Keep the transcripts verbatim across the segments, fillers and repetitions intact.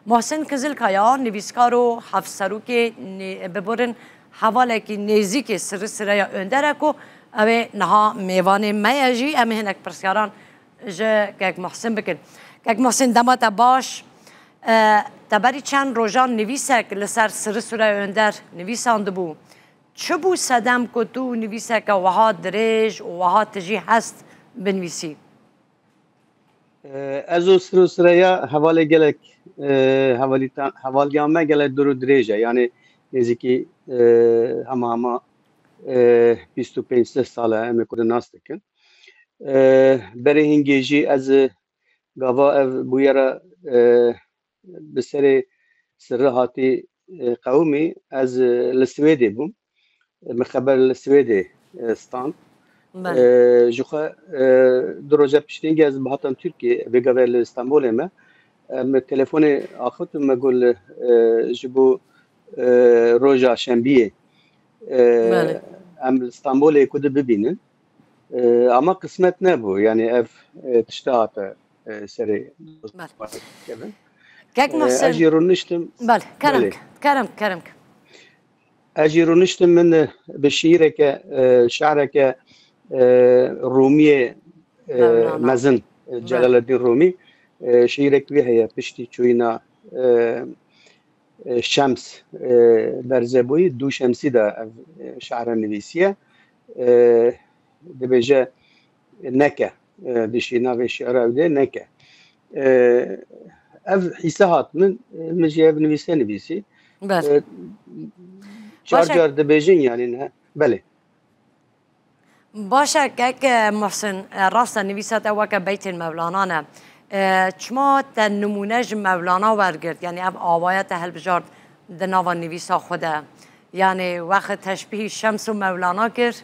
Muhsin Kizilkaya, nivîskar û hevserokê nê-, biborin hevalekî nêzîkê Sirri Sireya Önder e ku ew ê niha mêvanê me ye jî. Em ê hinek pirsyaran ji Kek Muhsin bikin. Kek Muhsin, dema te baş. E, te berî çend rojan nivîsek li ser Sirri Sireya Önder nivîsandibû. Çi bû sedem ku tu nivîseke wiha dirêj û wiha tijî hest binivîsî? E, ez û Sirri Sireya hevalê gelek, e, hevalîta-, hevaliya me gelek dûr û dirêj e. Yanî nêzîkî, e, hema hema, e, bîst û pênc sal e em ê ku di nas dikin. E, berê hingê jî ez, e, gava ev bûyera, e, bi serê Sirri hatî, e, qewimî, ez, e, li Swêdê bûm. E, min xeber li Swêdê, e, stand. Belê. E, ji xwe, e, du roja piştî hingê ez bi hatam Tirkiyê, vê gavê li Stenbolê me. Em telefonê axiftin me got li, e, ji bo, e, roja şembiyê, e, Belê. em li Stenbolê ku di bibînin. E, ama qismet nebû. Yanî ev, e, tişta hate, e, serê Belê. kevin. Kek E, Muhsin. ez jî rûniştim. Belê, kerem Belê. ke, kerem ke, kerem ke. Ez jî rûniştim min, e, bi şiîreke, e, şe'reke, e, Rûmiyê, e, Mevlana. mezin, e, Belê. Celaleddîn Rûmî. E, şiîrek wî heye piştî çûyîna, e, e, Şems, e, berzebûyî, dû Şemsî de ev, e, şe're nivîsiye. E, dibêje neke, e, dişî navê şi'ra ew dê neke. E, ev hîse hat min, e, min jî ev nivîse nivîsî. Ber. E, çar Baş e. car dibêjin yanî ne? Belê. Baş e, kek, e, Muhsin, e, rast e, nivîsa te weke beytên Mevlana ne. E, çima te nimûne ji Mevlana wergirt? Yanî ev awaya te hilbijart di nava nivîsa xwe de. Yanî wext teşbîhî Şems û Mevlana kir?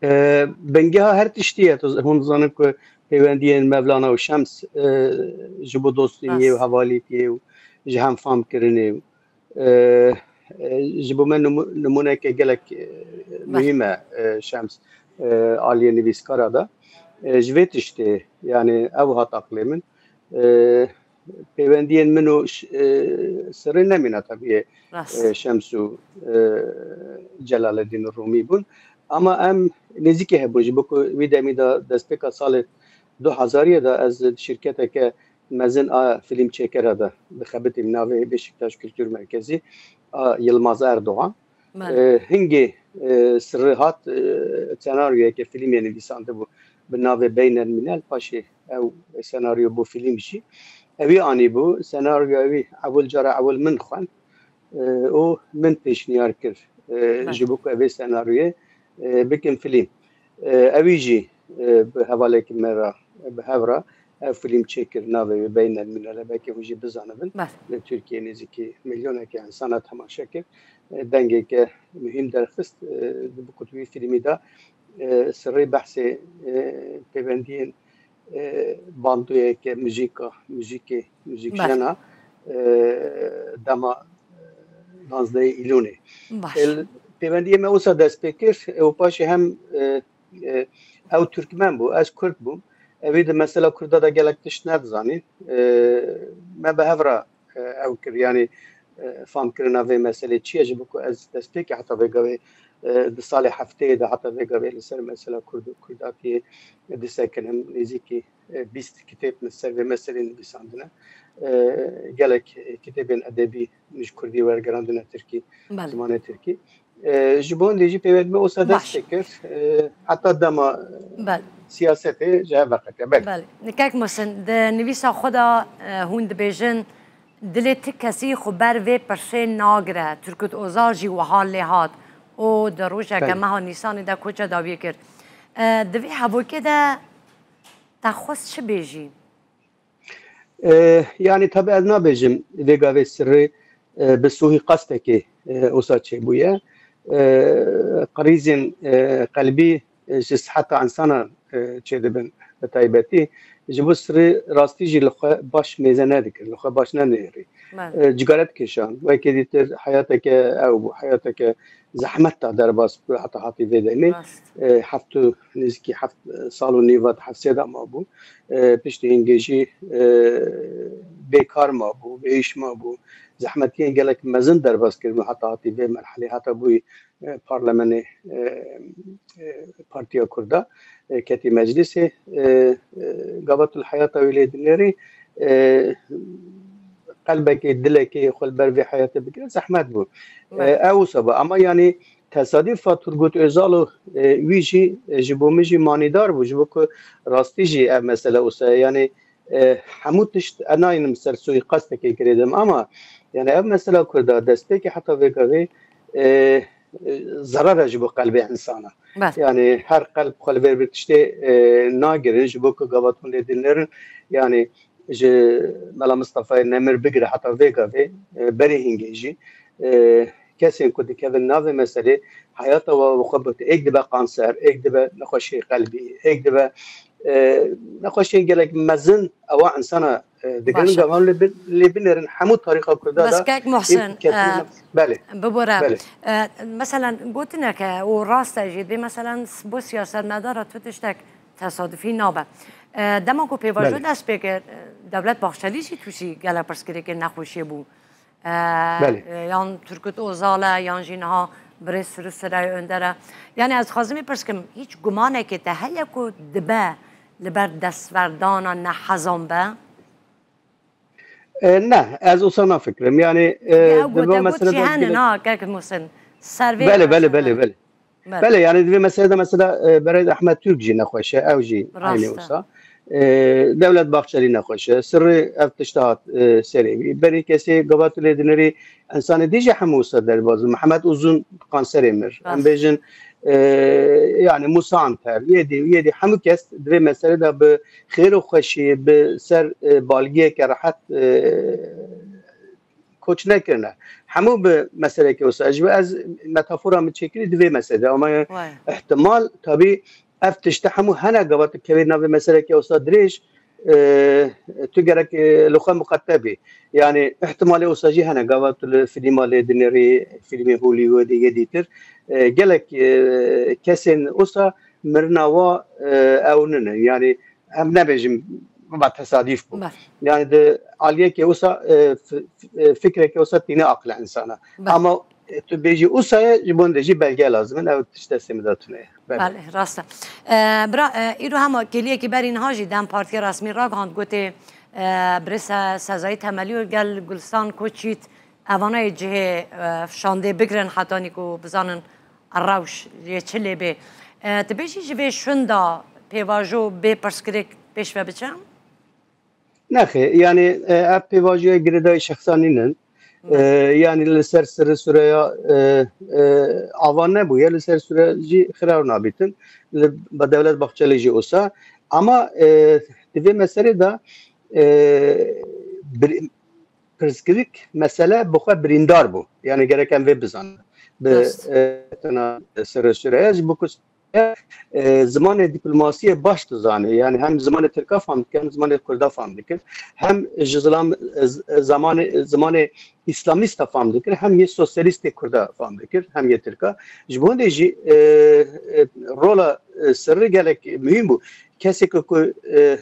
E, bingeha her tiştî ye. Tu z-, hûn dizanin ku peywendiyên Mevlana û Şems, e, ji bo dostîniyê û Rast. hevalîtiyê û ji hemfamkirinê û, e, e, ji bo me nimu-, nimûneke gelek, e, Ber. muhîm e, e, Şems, e, aliyê nivîskara de. E, ji vê tiştê, yanî ew hat aqlê min. E, peywendiyên min û ş-, e, Sirrê nemîne teviyê, Rast. e, Şems û, e, Celaleddîn Rûmî bûn. Ama em nêzîkî hebûn, ji bo ku wî demî de destpêka salê du hezariyê de ez di şirketeke mezin a fîlmçêkera de dixebitîm, navê Beşiktaş Kültür Merkezi a Yılmaz Erdoğan. Belê. E, hingê, e, Sirri hat, e, senaryoyeke fîlmê nivîsandibû bi navê Beynelmînel, paşê ew senaryo bû fîlm jî. Ewî anîbû, senaryoya wî ewil cara ewil min xwend, e, û min pêşniyar kir, e, Belê. ji bo ku evê senaryoyê, e, bikim fîlm. E, ewî jî, e, bi hevalekî me re, bi hev re ev fîlm çêkir, navê wê Beynelmînel e, belkî hûn jî bizanibin. Belê. Li Tirkiyê nêzîkî milyoneke insana temaşe kir. E, dengeke muhîm derxist, e, di bi kutbî fîlmî de, e, Sirrê behsê, e, pêwendiyên, e, bandoyeke muzîka, muzîkê, muzîkjena, e, dema, e, duwazdehê Îlûnê. Baş. E, pêwendiyê me wisa dest pê kir, e, û paşê hem, e, e, ew Tirkmen bû, ez Kurd bûm. Ewî di mesela Kurda de gelek tişt nedizanî. E, me bi hev re, e, ew kir, yanî, e, famkirina vê meselê çi ye, ji bo ku ez destpêkê heta vê gavê, e, di salê hefteyê de heta vê gavê li ser mesela Kurd û Kurdatiyê disekinim. Nêzîkî, e, bîst kitêb min ser vê meselê nivîsandine. E, gelek, e, kitêbên edebî min ji Kurdî wergerandine Tirkî, Belê. zimanê Tirkî. E, ji bo hindê jî pêwendî me wisa dest Baş. pê kir. E, heta dema Belê. siyasetê ji hev veqetiye. Belê. Belê. Kek Muhsin, di nivîsa xwe de, e, hûn dibêjin, dilê ti kesî xwe ber vê pirsê nagire. Turgut Özal jî wiha lê hat û di rojeke Belê. meha Nîsanê de koça dawiyê kir. E, di vê hevokê de te xwest çi bêjî? E, yanî tabi ez nabêjim vê gavê Sirrê, e, bi suîqastekê, e, wisa çêbûye. E, qirîzên, e, qelbî, e, ji siheta insana, e, çêdibin bi taybetî. Ji bo Sirrê rastî jî li xwe baş mêze nedikir, li xwe baş nenihêrî. Belê. E, cigare dikêşan. Wekî dîtir heyateke ew bû, heyateke zehmet da derbas bû, heta hatî vê demê. Rast. E, heft û nêzîkî heft sal û nîv hat hefsê de mabû. E, piştî hingê jî, e, bêkar mabû, bêîş mabû. Zehmetiyên gelek mezin derbas kiribû, heta hatî vê merhelê, heta bûyî, e, parlamenê, e, e, Partiya Kurda, e, ketî meclisê, e, e, gava tu li heyata wî lê dinêrî, e, qelbekê, dilekê xwe li ber vê heyatê bigire, zehmet bû. E, ew wisa bû. Ama yanî tesadîfa Turgut Özal û, e, wî jî, e, ji bo min jî manîdar bû. Ji bo ku rastî jî ev mesele wisa ye. Yanî, e, hemû tişt, e, nayînim ser suîqastekê girêdim ama, yani, ev mesela Kurda destpêkê heta vê gavê, e, e, zerara ji bo qelbê insana. Bes. Yani, her qelb xwe li vê bir tiştê, e, nagirin, ji bo ku gava hûn lê dinêrin, yani, ji Mela Mistefayê Nemir bigire heta vê gavê, e, berê hingê jî, e, kesên ku dikevin navê meselê, heyata we xwe bi êk dibe kanser, êk dibe nexweşiyê qelbî, êk dibe, e, nexweşiyên gelek mezin ewa insana, e, digirin. Baş e. Gavan lê bin-, lê binêrin hemû tarîxa Kurda Bes da kek Muhsin, êk ketin e, nef-, belê. Bibore. Belê. E, meselen gotineke û rast e jî, dibê meselen s-, bo siyasetmedara tu tiştek tesadufî nabe. E, dema ku pêvajo Belê. dest pê kir, e, Dewlet Bahçelî jî tûşî gelek pirsgirêkên nexweşiyê bû. E, Belê. e, yan Turgut Özal e, yan jî niha birêz Sirû Süreyya Önder e. Yani ez dixwazim vê pirs kim, hîç gumanekê te heye ku dibe li ber destverdana nehezan be? E, ne, ez wisa nafikirim. Yani, e, Ew di van gote got meselê jî de henin gelek ha, kek Musin. Ser vê Belê, belê, belê, belê. Belê. Belê, yani di vê meselê de mesela, e, Berêz Ehmed Türk jî nexweş e, ew jî Rast aynî e. wisa. E, Dewlet Bahçelî nexweş e. Sirrî ev tişta hat, e, serê wî. Berî kesê gava tu lê dinirî, insanê dî jî hemû wisa derbas in. Mehmet Uzun kanserê mir. Em Rast. bêjin, e, yani Musa Anter, yê dî, yê dî hemû kes di vê meselê de bi xêr û xweşî, bi ser, e, balgiyeke rehet, e, koç nekirine. Hemû bi meseleke wisa. Ji bo ez metafora min çêkirî di vê meselê de. Ama Vay. ihtimal, tabî ev tişte hemû hene gava tu kevê navê meseleke wisa dirêj, e, tu gerek, e, li xwe miqete bî. Yani ihtimalê wisa jî hene gava tu li fîlma lê dinêrî, fîlmê Hollywoodê yê dîtir. E, gelek, e, kesên wisa mirina wa, e, ew nine. Yani em nebêjin va tesadîf bû. Bes. Yani di aliyekê wisa, e, fi-, fi-, e, fikreke wisa tîne aqila insana. Bes. Ama, e, tu bêjî wisa ye, ji bo de jî belge lazim in, ew tişt destê min de tune ye. Belê. Belê, rast e. E, bira, e, îro hema kêliyekî berî niha jî DEM Partiya resmî ragihand, gotê, e, birêz Se-, Sezayî Temelî û gel Gulistan Koçît evana yê cihê, e, şandê bigirin hetanî ku bizanin rewş yê çi lê bê. E, tu bêjî ji vê şunda pêvajo bê pirsgirêk pêş ve biçe? Nexê, yani, e, ev pêvajoya girêdayî şexsa nînin. E, Ne. yani li ser Sirri Süreya, e, e, ava nebûye, li ser Süre jî xiraw nabîtin. Li, ba Dewlet Bahçelî jî wisa. Ama, e, di vê meselê de, e, bir, pirsgirêk mesele bi xwe birîndar bû. Yani gerek em vê bizanin. Bi, Rast. e, tena Sirri Süreya ji bo ku, e, zimanê dîplomasiyê baş dizane. Yani hem zimanê Tirka fam dike, hem zimanê Kurda fam dike. Hem ji zilam-, z-, zamanê, zimanê Îslamîsta fam dikir, hem yê sosyalîstê Kurda fam dikir, hem yê Tirka. Ji bo hindê jî, e, e, rola, e, Sirri gelek muhîm bû. Kesê ku, ku, e,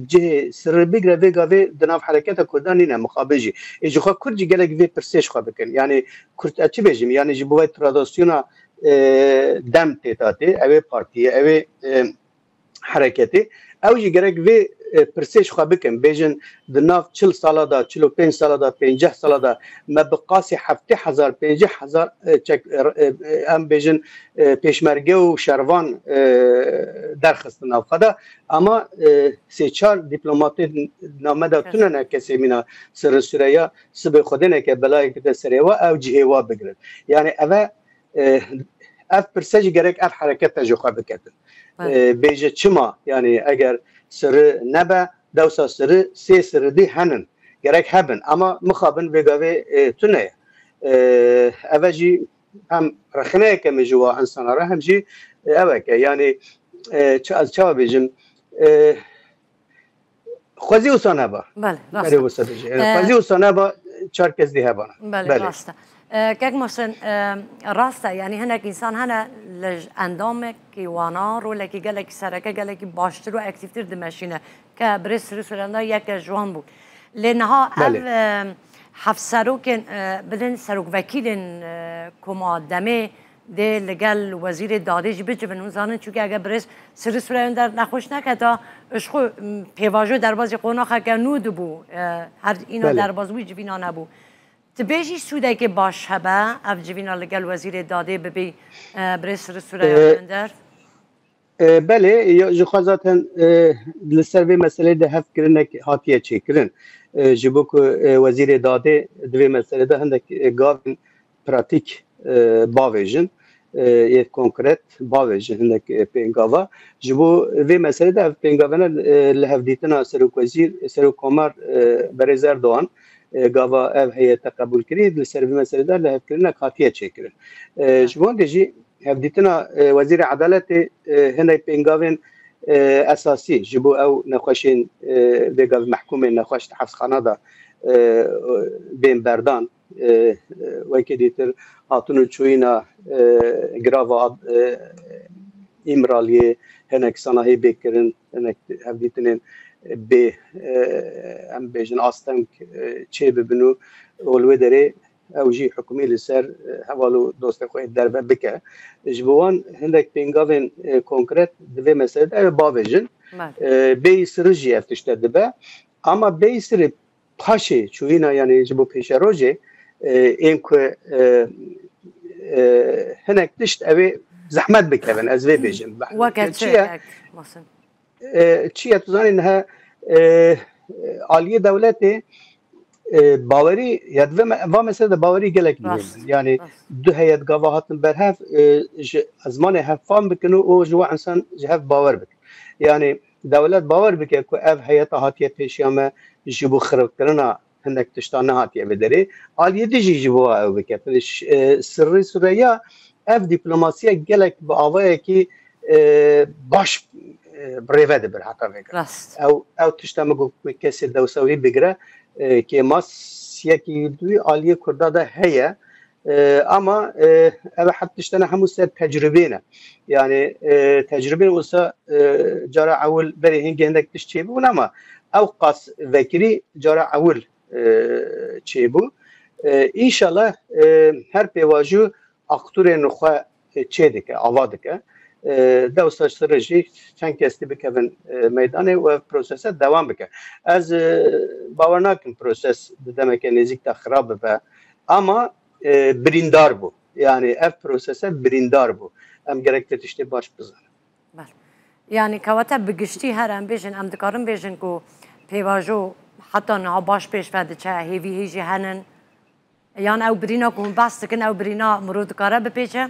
cihê Sirri bigire vê gavê di nav hereketa Kurdan nîne, mixabin jî. Ê ji xwe Kurd jî gelek vê pirsê ji xwe bikin. Yani Kurd, ez çi bêjim? Yani ji bo vay tradisyona, e, dem tê tatê, ew ê partiyê, ew ê, e, hereketê. Ew jî gerek vê, e, pirsê ji xwe bikin. Bêjin di nav çil sala de, çil û pênc sala de, pênceh sala de me bi qasî heftê hezar, pênceh hezar, e, çek, e, e, em bêjin, e, pêşmerge û şervan, e, derxistin nav xwe de. Ama, e, sê çar dîplomatê di nav me de Evet. tune ne kesê mîna Sirri Süreya sibê xwedê neke belayek bide serê we, ew cihê we bigirin. Yani eve, e, ev pirse jî gerek ev herekete ji xwe biketin. Evet. E, bêje çima, yani eger Sirri nebe, dewsa Sirri, sê Sirri dî henin. Gerek hebin. Ama mixabin vê gavê, e, tune ye. E, eve jî hem rexneyeke min ji wa insana re, hem jî, e, eweke. Yani, e, ça-, ez çawa bêjim? E, xwezî wisa neba. Belê, rast Berê e. wisa bêje. E, E, xwezî wisa neba, çar kes dî hebana. Belê, Belê. rast e. E, Kek Muhsin, e, rast e. Yani hinek însan hene li endamekî wana rolekî gelekî sereke, gelekî baştir û aktîftir dimeşîne. Ke birêz Sirû Surenda yeke ji wan bû. Lê niha ev, Belê. e, heft serokên, e, bilin serokvekîlên, e, koma demê dê li gel wezîrê dadê jî bicivin. Hûn zanin, çunke eger birêz Sirri Süreyya Önder nexweş neketa, ji xwe, m, pêvajo derbazî qonaxeke nû dibû. E, her îna Belê. derbaz bû, civîna nebû. Tu bêjî sûdekê baş hebe ev civîna li gel wezîrê dadê bibî, e, birêz Sirri Süreyya E, Önder? E, belê, ya, ji xwe zaten, e, li ser vê meseleyê de hevkirinek hatiye çêkirin. E, ji bo ku, e, wezîrê dadê di vê meselê de hindek, e, gavên pratîk, e, bavêjin, e, yê konkret bavêjin hindek, e, pêngava. Ji bo vê meselê de ev pêngavene, e, li hevdîtina serokwezîr, serokkomar, e, Berêz Erdogan, e, gava ev heyete qebûl kirî, li ser vê meselê de li hevkirinek hatiye çêkirin. E, ji bo hindê jî hevdîtina, e, Wezîrê Edaletê, e, hinek pêngavên, e, esasî ji bo ew nexweşên, e, vê gavê mehkûmên nexweş di hepsxana de, e, bên berdan, e, e, wekî dîtir hatin û çûyîna, e, girava, e, Îmraliyê, hinek sanahî bê kirin, hinek hevdîtinên bê, e, em bêjin asteng, e, çê bibin û, û li wê derê ew jî hikûmî li ser, e, heval û dostên xwe yê derve bike. Ji bo wan hindek pêngavên, e, konkret di vê meselê de ew ê bavêjin. Belê. E, bêyî sirri jî ev tişte dibe. Ama bêyî sirri paşê çûyîna, yanî ji bo pêşerojê, e, ên ku, e, e, hinek tişt ew ê zehmet bikevin, ez vê bêjim. Weke çi çi ye? Kek Muhsin? E, çi ye, tu zanî niha, e, aliyê dewletê, e, bawerî, ya di vê me-, va meselê de bawerî gelek muhim Rast, in. Yani rast. du heyet gava hatin berhev, e, ji ezmanê hev fam bikin û, û ji we insan ji hev bawer bikin. Yani dewlet bawer bike ku ev heyeta hatiye pêşiya me ji bo xirabkirina hindek tiştan nehatiye vê derê. Aliyê din jî ji bo ew bike. Ş-, e, Sirrî Süreyya ev dîplomasiya gelek bi avayekî, e, baş, e, bi rêve dibir heta vêga. Rast. Ew, ew tişta min got, kesê dewsa wî bigire, e, kêmasiyekî di wî aliyê Kurda de heye. E, ama, e, ev her tiştene hemû ser tecrübê ne. Yani, e, tecrübên wisa, e, cara ewil berê hingê hindek tişt çêbûn ama ew qas vekirî cara ewil, e, çêbû. E, înşallah, e, her pêvajo aktorên xwe çê dike, ava dike. E, dewsa sirri jî çend kes dî bikevin, e, meydanê û ev prosese dewam bike. Ez, e, bawer nakim proses di demeke nêzîk de xirab bibe. Ama, e, birîndar bû. Yani ev prosese birîndar bû. Em gerek vê tiştê baş bizanin. Belê. Yani kewete bi giştî her em bêjin, em dikarin bêjin ku pêvajo heta niha baş pêş ve diçe, hêvî hê jî henin. Yan ew birîna ku hûn behs dikin, ew birîna mirov dikare bipêçe?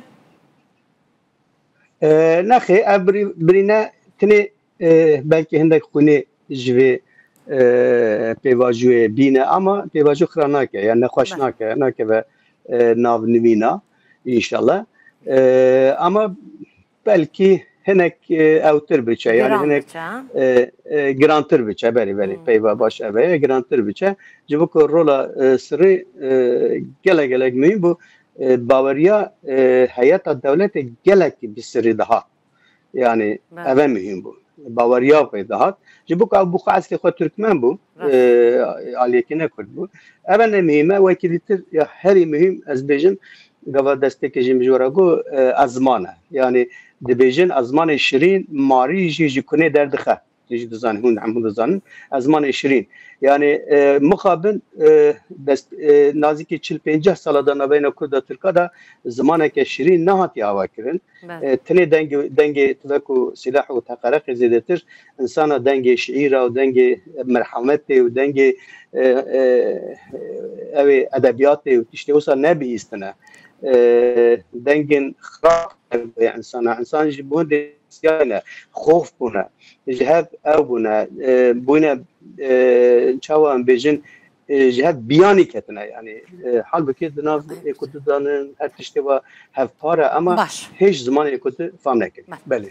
E, nexê, ev birî-, birîne tinê, e, belkî hindek xwînê ji vê, e, pêvajoyê bîne, ama pêvajo xira nake, yani nexweş Belê. nake, nakeve, e, nav nivîna, înşallah. E, ama belkî hinek, e, ewtir biçe, yani Giran hinek, biçe, ha? e, e, girantir biçe, belê, belê, Hmm. peyva baş ev e, girantir biçe. Ji bo ku rola, e, sirrî, e, gelek, gelek muhîm bû. E, baweriya, e, heyeta dewletê gelek bi sirrî dihat. Yani Belê. ev e muhîm bû. Baweriya pê dihat. Ji bo ku ew bi xwe eslê xwe Türkmen bû, Rast. e, aliyekî ne Kurd bû. Ev e ne muhîm e, wekî dîtir ya herî muhîm ez bêjim, gava destpêkê jî min ji we re got, e, ezman e. Yani dibêjin ezmanê şirîn marî jî ji kunê derdixe. Tu jî dizanî, hûn hemû dizanin. Ezmanê şirîn. Yani, e, mixabin, e, dest, e, nazîkî çil pênceh sala de navbeyna Kurda Tirka de zimaneke şirîn nehatiye avakirin. Belê. E, tenê dengê, dengê tivek û sîlah û teqereqê zêdetir insana dengê şiîra û dengê merhemetê û dengê, e, e, ew ê edebiyatê û tiştê wisa nebihîstine. E, dengên xirab ev insana. Însan ji bo hindê siyayne, xof bûne, ji hev ew bûne, e, bûne, e, çawa em bêjin, e, ji hev biyanî ketine. Yani, e, halbukî di nav ê ku dizanin her tiştê ve hevpar e, ama Baş. hêj zimanê ku di fam nekin. Baş. Belê.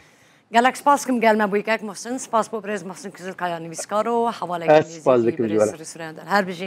Gelek spas kim gel me bûyî kek Muhsin, spas bo birêz Muhsin Kizilkaya nivîskar û hevaleke Ez spas nêzîkî dikim ji we re. Sirrî Süreyya Önder. Her bijî.